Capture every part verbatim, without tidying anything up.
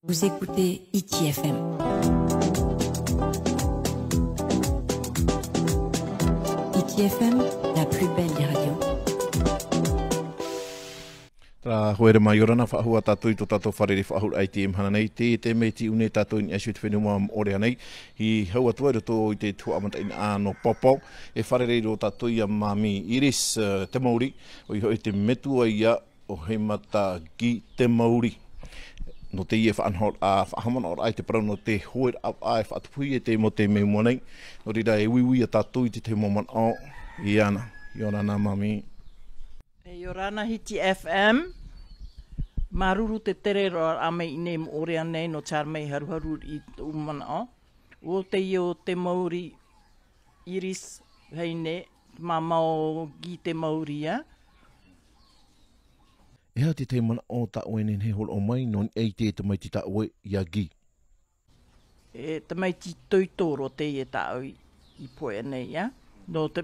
Vous écoutez Hiti F M. Hiti F M, la plus belle des radios. Tara hoere mai, ʻia ora na faʻahou tātou i tō tātou fārerei faʻahou i teie mahana nei, te, te mea tiʻa nei tātou i niʻa i te fenua Moʻorea nei, i hau atu ai i roto i te tuhaʻa mataʻeinaʻa nō Paopao, e fārerei roa tātou ia Māmī Iris, eh, Temauri, ʻoia hoʻi te metua ia ʻo Heimata Guy Temauri. Nō teie faʻanahoraʻa, faʻahaʻamanaʻoraʻa i te parau nō te hōʻē vaʻa e faʻatupuhia i te mau tau i mua nei. Nō reira e uiui ia tātou i te tahi mau manaʻo iāna. ʻIa ora na Māmī. E, ʻia ora na Hiti F M. Māuruuru te tere roa mai i ʻō nei Moʻorea nei nō te haere mai haruharu i tōʻu manaʻo. ʻO teie ʻo Temauri Iris, vahine, māmā ʻo Guy Temauri ia. E aha te tahi manaʻo tā ʻoe e nehenehe e hōroʻa mai nō niʻa i te tamaiti tā ʻoe ia Guy? E tamaiti toitoro teie tā ʻoe i, i pohe nei, ā. Nō te,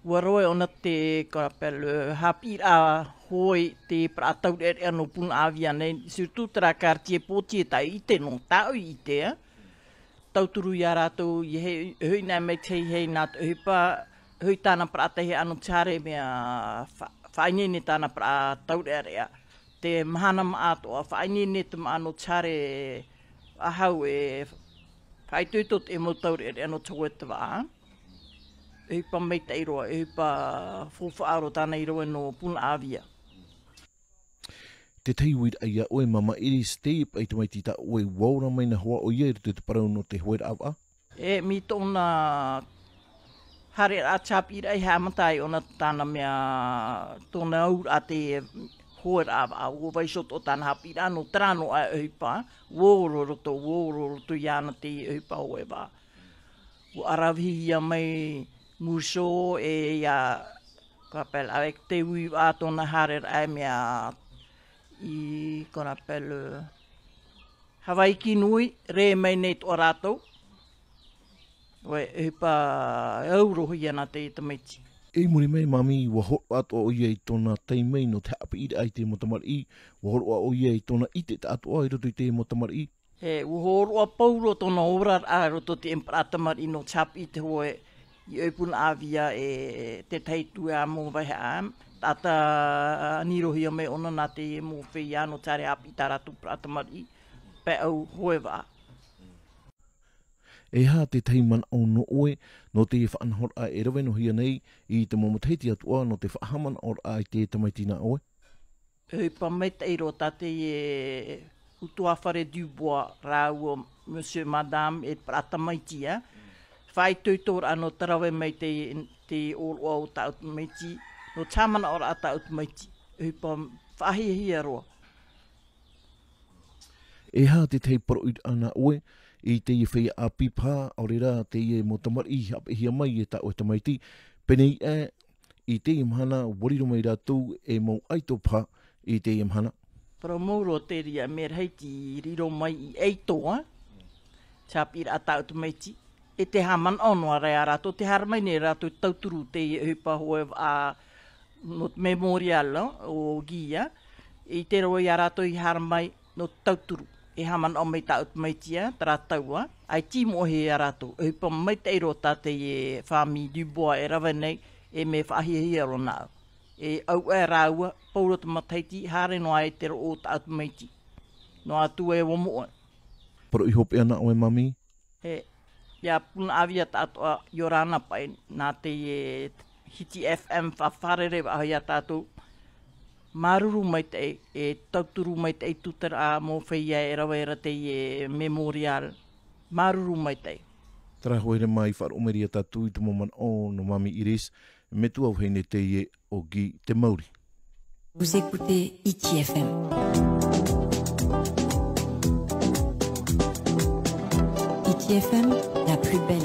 ʻua roa ʻōna te, qu'on appelle, haʻapiʻiraʻa hōʻē te parau taureʻareʻa nō Punaʻauia nei, surtout terā quartier pōtiʻi e taʻu ʻite nō, taʻu ʻite, ā. Tauturu ia rātou, ʻia hoʻi, hoʻi na mai te hei, hei nā te ʻohipa, hoʻi tāna parau taureʻareʻa nō te haere mea fa-, faʻaineine tāna parau taureʻareʻa. Te mahana maʻa atoʻa, faʻaineine te maʻa nō te haere, ʻahau e faʻaitoito te mau taureʻareʻa nō te hōʻē vaʻa. ʻOhipa maitaʻi roa, ʻohipa faufaʻa roa tāna i rave nō Punaʻauia. Te tahi uiraʻa ia ʻoe Māmā Iris, teie paʻi tamaiti tā ʻoe ʻua ora mai nā hoʻi ʻoia i roto i te parau nō te hōʻē vaʻa? E, mai tōna haereraʻa te haʻapiʻiraʻa i haʻamata ai ʻōna tāna mea, tōna auraʻa te hōʻē vaʻa, ʻua vaiiho atoʻa tāna haʻapiʻiraʻa nō terā noa ʻohipa, ʻua ora roto, ʻua ora roto iāna te ʻohipa hōʻē vaʻa. ʻUa ʻaravihi ia mai Mouchot e ia, qu'on appelle, avec te uiui vaʻa tōna haereraʻa e mea i, qu'on appelle, Havaiki nui, rē mai nei atoʻa rātou. ʻOe, ʻohipa au roa ia nā te tamaiti. I muri mai Māmī, ʻua hōroʻa atoʻa ʻoia i tōna taime nō te haʻapiʻiraʻa i te mau tamariʻi, ʻua hōroʻa ʻoia i tōna ʻite taʻatoʻa i roto i te mau tamariʻi. E, ʻua hōroʻa pauroa tōna oraraʻa i roto i te mau tamariʻi nō te haʻapiʻi i te hōʻē, i ʻō i Punaʻauia e te tahi atu ā mau vaihaʻa, taʻata ʻanirohia mai ʻōna nā te mau feiā nō te haere haʻapiʻi i tā rātou mau tamariʻi, pae ʻau hōʻē vaʻa. E aha te tahi manaʻo nō ʻoe, nō te faʻanahoraʻa e rave noa hia nei i te mau matahiti atoʻa nō te faʻahaʻamanaʻoraʻa i te tamaiti nā ʻoe? ʻOhipa maitaʻi roa tā teie ʻutuāfare Dubois rāua Monsieur Madame e parau tamaiti ā. Faʻaitoitoraʻa nō te rave mai te, te ʻōroʻa o tāʻu tamaiti, nō te haʻamanaʻoraʻa tāʻu tamaiti. ʻOhipa faʻahiahia roa. E aha te tahi poroʻi nā ʻoe i teie feiā ʻāpī paha, ʻaore rā teie mau tamariʻi i haʻapiʻihia mai e tā ʻoe tamaiti, pēnei aʻe i teie mahana, ʻua riro mai rātou e mau ʻaito paha i teie mahana. Parau mau roa te reira, mea rahi te riro mai i ʻaito, ā, te haʻapiʻiraʻa tāʻu tamaiti. E te haʻamanaʻo noa ra ia rātou, tē haere mai nei rātou tauturu teie ʻohipa hōʻē vaʻa nō te mémorial o Guy, ā. ʻIte roa ia rātou i haere mai nō te tauturu. E haʻamanaʻo mai tāʻu tamaiti ā, terā tau ā, ʻaita i moʻehia ia rātou. ʻOhipa maitaʻi roa tā teie famille Dubois e rave nei, e mea faʻahiahia roa nāʻu. E ʻau aʻe rāua, pauroa te matahiti, haere noa ai te roʻo o tāʻu tamaiti. Noa atu ē ʻua moʻe. Poroʻi hopeʻa nā ʻoe Māmī? E, ia Punaʻauia tāʻatoʻa, ʻia ora na paʻi, nā teie Hiti F M faʻafārerei faʻahou ia tātou. Māuruuru maitaʻi, e tauturu maitaʻi tūtaraʻa mau feiā e rave ra teie mémorial. Māuruuru maitaʻi. Terā hoʻi, haere mai faʻaroʻo mai ra ia tātou i te mau manaʻo nō Māmī Iris, metua vahine teie o Guy Temauri. Vous écoutez Hiti F M. Hiti F M, la plus belle